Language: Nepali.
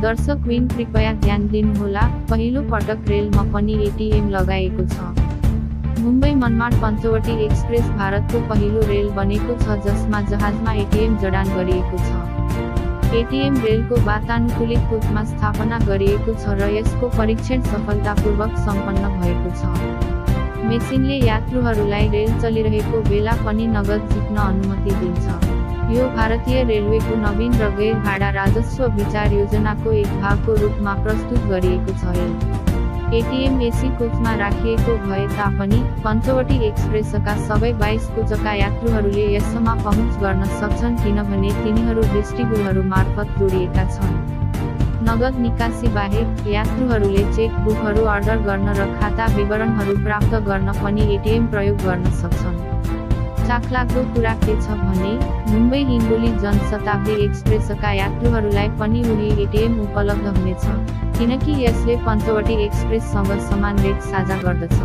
दर्शकवृन्द कृपया ध्यान दिनुहोला, पहिलो पटक रेलमा पनि एटीएम लगाएको छ। मुम्बई मनमाड पञ्चवटी एक्सप्रेस भारतको पहिलो रेल बनेको छ जसमा जहाजमा एटीएम जडान गरिएको छ। एटीएम रेलको वातानुकूलित कोचमा स्थापना गरिएको छ र यसको परीक्षण सफलतापूर्वक सम्पन्न भएको छ। मेसिनले यात्रुहरूलाई रेल चलिरहेको बेला पनि नगद झिक्न अनुमति दिन्छ। यो भारतीय रेलवेको नवीन र गैर भाडा राजस्व विचार योजनाको एक भागको रूपमा प्रस्तुत गरिएको छ। एटीएम एसी कोचमा राखिएको भए तापनि पञ्चवटी एक्सप्रेसका सबै 22 कोचका यात्रुहरूले यसमा पहुँच गर्न सक्छन् किनभने तिनीहरू भेस्टिबुलहरू मार्फत जोडिएका छन्। नगद निकासी बाहेक यात्रुहरूले चेक बुकहरू अर्डर गर्न र खाता विवरणहरू प्राप्त गर्न पनि एटीएम प्रयोग गर्न सक्छन्। चाखलाग्दो कुरा के छ भने मुम्बई हिङ्गोली जनशताब्दी एक्सप्रेसका यात्रुहरूलाई पनि उही एटीएम उपलब्ध हुनेछ, किनकि यसले पञ्चवटी एक्सप्रेससँग समान रेट साझा गर्दछ।